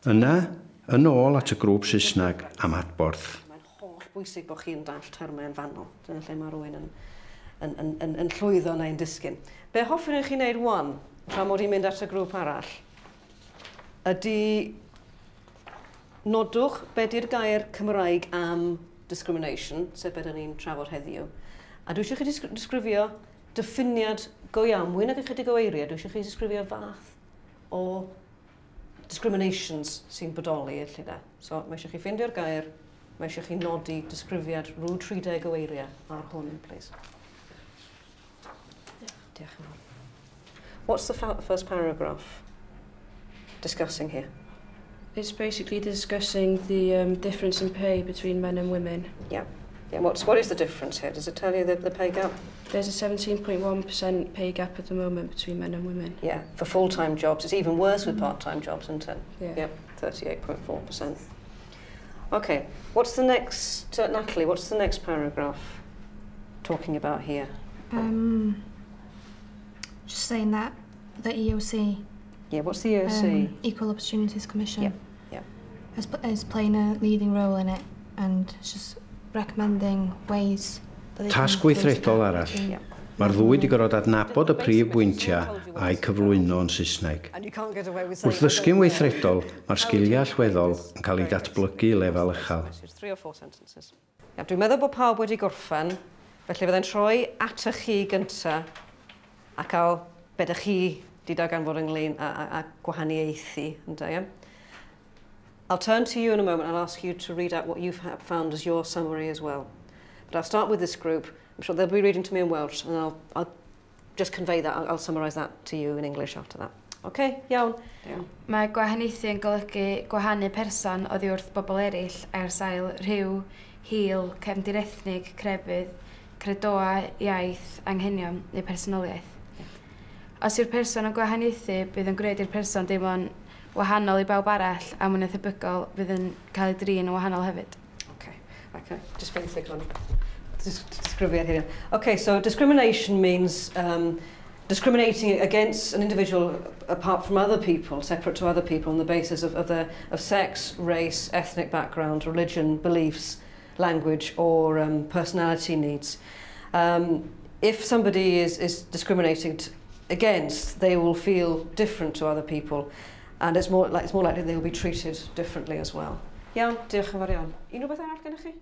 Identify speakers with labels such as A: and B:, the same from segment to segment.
A: Yna, yn ôl at y grŵp Saesneg am adborth.
B: Mae'n holl bwysig bod chi'n dallt termau yn fanwl. Dyna lle mae rhywun yn llwyddo neu'n disgyn. Be hoffwn i chi wneud wan, tra mod i'n mynd at y grŵp arall, ydy nodwch be di'r gair Cymraeg am discrimination, sef be dyn ni'n trafod heddiw. A dwi eisiau chi disgrifio diffiniad go iawn, mwy nag ychydig o eiriau, dwi eisiau chi disgrifio fath o discriminations sy'n bodoli lle da. So mae eisiau chi ffeindio'r gair, mae eisiau chi nodi disgrifiad rhyw 30 o eiriau ar hwn, please. Diolch yn fawr. What's the first paragraph discussing here?
C: It's basically discussing the difference in pay between men and women.
B: Yeah. Yeah, what is the difference here? Does it tell you the pay gap?
C: There's a 17.1% pay gap at the moment between men and women.
B: Yeah, for full-time jobs. It's even worse with part-time jobs, isn't it?
C: Yeah.
B: Yep, 38.4%. Okay, what's the next, Natalie, what's the next paragraph talking about here?
D: Just saying that the EOC...
B: Yeah, what's the EOC?
D: Equal Opportunities Commission. Is playing a leading role in it, and it's just recommending ways that they
A: Tasg weithredol arall. Mae'r ddwy wedi gorfod adnabod y prif bwyntiau a'i cyflwyno yn Saesneg. Wrth ddysgu'n weithredol, mae'r sgiliau allweddol yn cael eu datblygu i lefel uchel.
B: 3 or 4 sentences. Yeah, dwi'n meddwl bod pawb wedi gorffen, felly fyddai'n troi atoch chi gynta a cael be dych chi 'di darganfod ynglyn â gwahaniaethu, ynde, ie? I'll turn to you in a moment and ask you to read out what you've found as your summary as well. But I'll start with this group. I'm sure they'll be reading to me in Welsh, and I'll just convey that. I'll summarise that to you in English after that. Okay, iawn.
C: Yeah. Mae gwahaniaethu yn golygu gwahanu person oddi wrth bobl eraill ar sail rhyw, hil, cefndir ethnig, crefydd, credoau, iaith, anghenion neu personoliaeth. Os yw'r person yn gwahaniaethu, bydd yn gwneud i'r person deimlo'n wahanol i bawb arall a mwy na thebygol fydd yn cael ei drin yn wahanol hefyd.
B: Okay, just very thick on. Disgrifiad here. Okay, so discrimination means discriminating against an individual apart from other people, separate to other people, on the basis of sex, race, ethnic background, religion, beliefs, language, or personality needs. If somebody is discriminated against, they will feel different to other people, and it's more likely they will be treated differently as well. Iawn, diolch yn fawr iawn. Unrhyw beth arall gennych chi?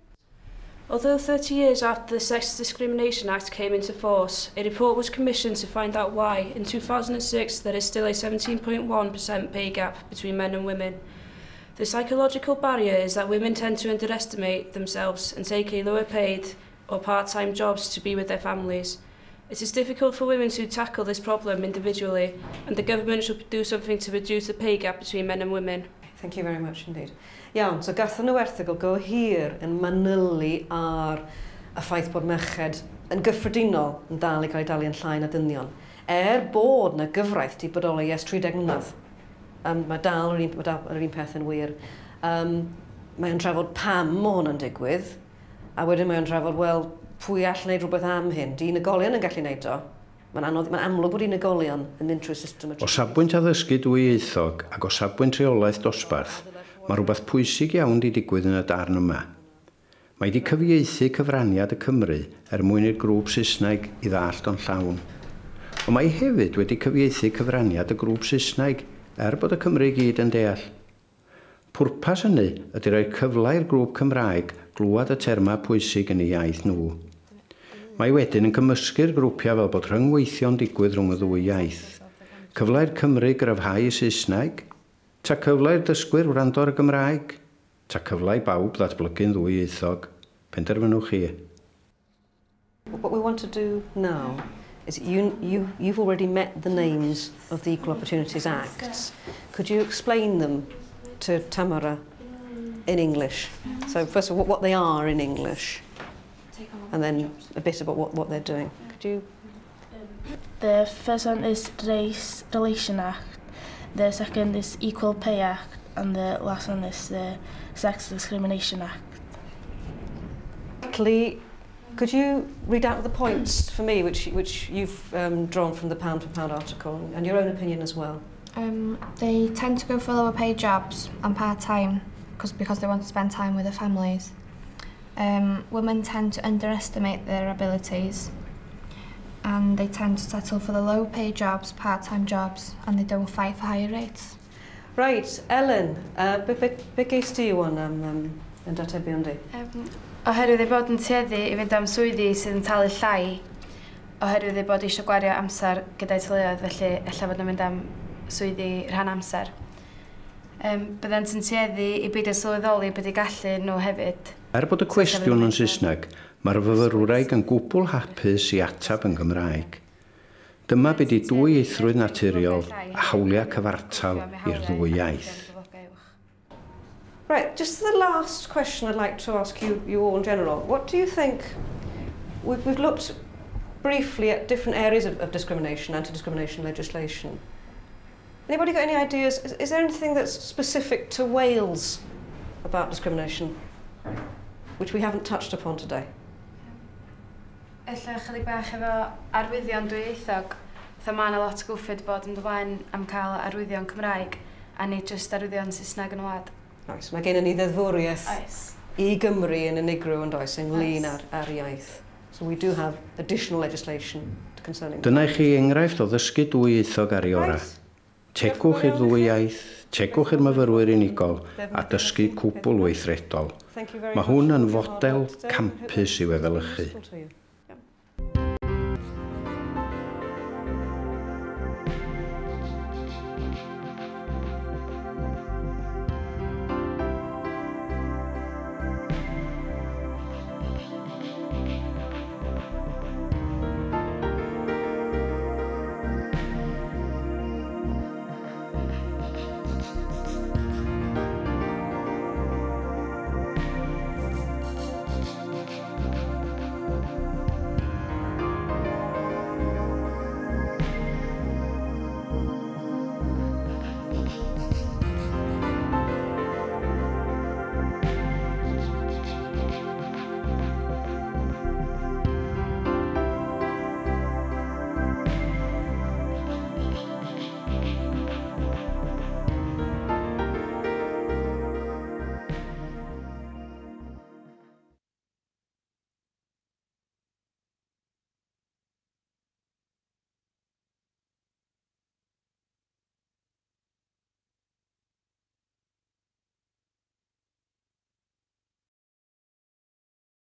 C: Although 30 years after the Sex Discrimination Act came into force, a report was commissioned to find out why, in 2006, there is still a 17.1% pay gap between men and women. The psychological barrier is that women tend to underestimate themselves and take a lower paid or part-time jobs to be with their families. It is difficult for women to tackle this problem individually, and the government should do something to reduce the pay gap between men and women.
B: Thank you very much indeed. Iawn, so gathon nhw erthygl go hir yn manylu ar y ffaith bod merched yn gyffredinol yn dal i gael ei dalu yn llai na dynion. Er bod na gyfraith di bodoli ers 30 mlynedd. Mae dal yr un peth yn wir. Mae'n trafod pam mae hwn yn digwydd, a wedyn mae'n trafod, wel, pwy all wneud rhywbeth am hyn? Di unigolion yn gallu wneud o. Mae'n anodd, mae'n amlwg bod unigolion yn mynd trwy system y
A: O safbwynt addysgu dwyieithog ac o safbwynt rheolaeth dosbarth, mae rhywbeth pwysig iawn di digwydd yn y darn yma. Mae di cyfieithu cyfraniad y Cymry er mwyn i'r grŵp Saesneg i ddallt o'n llawn. Ond mae hefyd wedi cyfieithu cyfraniad y grŵp Saesneg er bod y Cymry i gyd yn deall. Pwrpas hynny ydy rhoi cyfle i'r grŵp Cymraeg glwad y termau pwysig yn eu iaith nhw. Mae wedyn yn cymysgu'r grwpiau fel bod rhyngweithio'n digwydd rhwng y ddwy iaith. Cyfle i'r Cymry gryfhau Saesneg, ta cyfle i'r dysgwyr wrando ar y Gymraeg, ta cyfle i bawb ddatblygu'n ddwyieithog. Penderfynwch chi.
B: What we want to do now is you've already met the names of the Equal Opportunities Acts. Could you explain them to Tamara in English? So first of all, what they are in English, and then a bit about what they're doing. Could you?
E: The first one is Race Relation Act, the second is Equal Pay Act, and the last one is the Sex Discrimination Act.
B: Lee, could you read out the points for me, which you've drawn from the Pound for Pound article, and your own opinion as well?
D: They tend to go for lower paid jobs and part-time because they want to spend time with their families. Women tend to underestimate their abilities and they tend to settle for the low paid jobs, part-time jobs, and they don't fight for higher rates.
B: Right, Ellen, be geis di wan am yn datebion di?
C: Oherwydd ei bod yn tueddu i fynd am swyddi sydd yn talu llai, oherwydd ei bod eisiau gwario amser gyda'i teuluoedd, felly ella fod nhw'n mynd am swyddi rhan amser. Byddant yn tueddu i beidio sylweddoli bod eu gallu nhw hefyd.
A: Er bod y cwestiwn yn Saesneg, mae'r fyfyrwraig yn gwbl hapus i atab yn Gymraeg. Dyma be di dwyieithrwydd naturiol a hawliau cyfartal i'r ddwy iaith.
B: Right, just the last question I'd like to ask you all in general. What do you think, we've looked briefly at different areas of discrimination, anti-discrimination legislation. Anybody got any ideas? Is there anything that's specific to Wales about discrimination, which we haven't touched upon today?
C: Ella chydig bach efo arwyddion dwyieithog. Fatha mae yna lot o gwffyd bod yn ymlaen am cael arwyddion Cymraeg a nid jyst arwyddion Saesneg yn y wlad.
B: Oes, mae gennym ni ddeddfwriaeth
C: Oes.
B: i Gymru yn unigryw yn does ynglyn
C: Oes.
B: â'r iaith. So we do have additional legislation concerning
A: Dyna i chi enghraifft o ddysgu dwyieithog ar ei orau. Tegwch i'r ddwy iaith, tegwch i'r myfyrwyr unigol a dysgu cwbl weithredol.
B: Thank you very
A: Mae hwn yn
B: much for your hard
A: fodel
B: work today.
A: Campus i'w efelychu.
B: Useful to you.